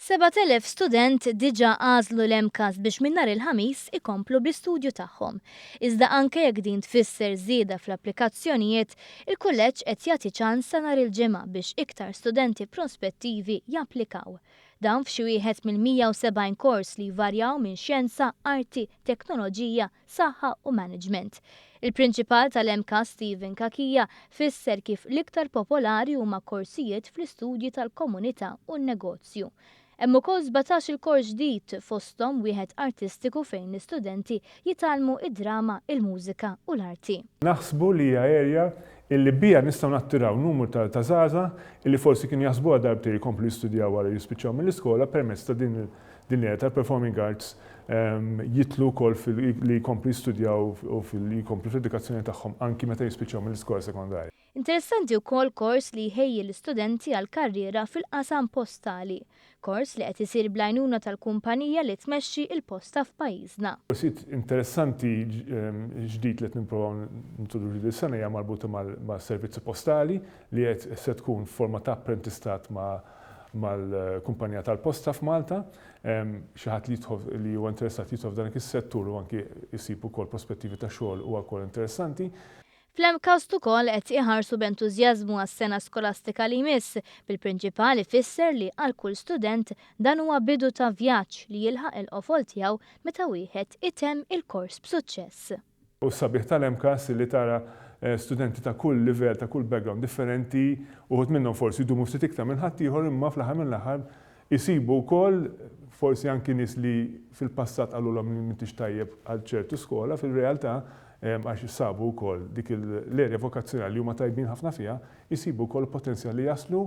7,000 student diġà għażlu l-MCAST biex minn nhar il-Ħamis ikomplu bl-istudju tagħhom. Iżda anke jekk din tfisser żieda fl-applikazzjonijiet, il-kulleġġ qed jagħti ċans sa nhar il-Ġimgħa biex iktar studenti prospettivi japplikaw. Dan f'xi wieħed mill-170 kors li jvarjaw minn xjenza, arti, teknoloġija, saħħa u management. Il-Prinċipal tal-MCAST Stephen Cachia fisser kif l-iktar popolari huma korsijiet fl-istudji tal-komunità u n-negozju. Hemm ukoll 17-il kors ġdid fosthom wieħed artistiku fejn l-istudenti jitgħallmu id-drama, il-mużika u l-arti. Naħsbu li hija area illi biha nistgħu nattiraw numru ta' żgħażagħ illi forsi kienu jaħsbuha darbtejn jkomplu jistudjaw wara li jispiċċaw mill-iskola permezz ta' din din l-area tal-performing arts jidħlu wkoll li jkomplu jistudjaw u li jkomplu fl-edukazzjoni tagħhom anki meta jispiċċaw mill-iskola sekondarja. Interessanti wkoll kors li jħejji l-istudenti għal karriera fil-qasam postali. Kors li qed isir bl-għajnuna tal-kumpanija li tmexxi l-posta f'pajjiżna. Korsijiet interessanti ġdid li qed nipprovaw nintroduċu din is-sena hija marbuta mas-servizzi postali li qed se tkun f'forma ta' apprentistat ma' mal-kumpanija tal-posta f'Malta. Xi ħadd li jidħol li huwa interessat jidħol f'dan is-settur u anki jsib ukoll prospettivi ta' xogħol huwa wkoll interessanti. Fl-MCAST ukoll qed iħarsu b'entużjażmu għas-sena skolastika li jmiss, bil-prinċipal ifisser li għal kull student dan huwa bidu ta' vjaġġ li jilħaq il-qofol tiegħu meta wieħed itemm il-kors b'suċċess. U s-sabiħ tal-MCAST li tara studenti ta' kull livell, ta' kull background differenti, uħud minnhom forsi jdumu ftit iktar minn ħaddieħor imma fl-aħħar mill-aħħar isibu wkoll forsi anki nies li fil-passat qalulhom li m'intix tajjeb għal ċertu skola, fil-realtà għax sabu wkoll dik l-area vokazzjonali li huma tajbin ħafna fiha, isibu wkoll potenzjal li jaslu.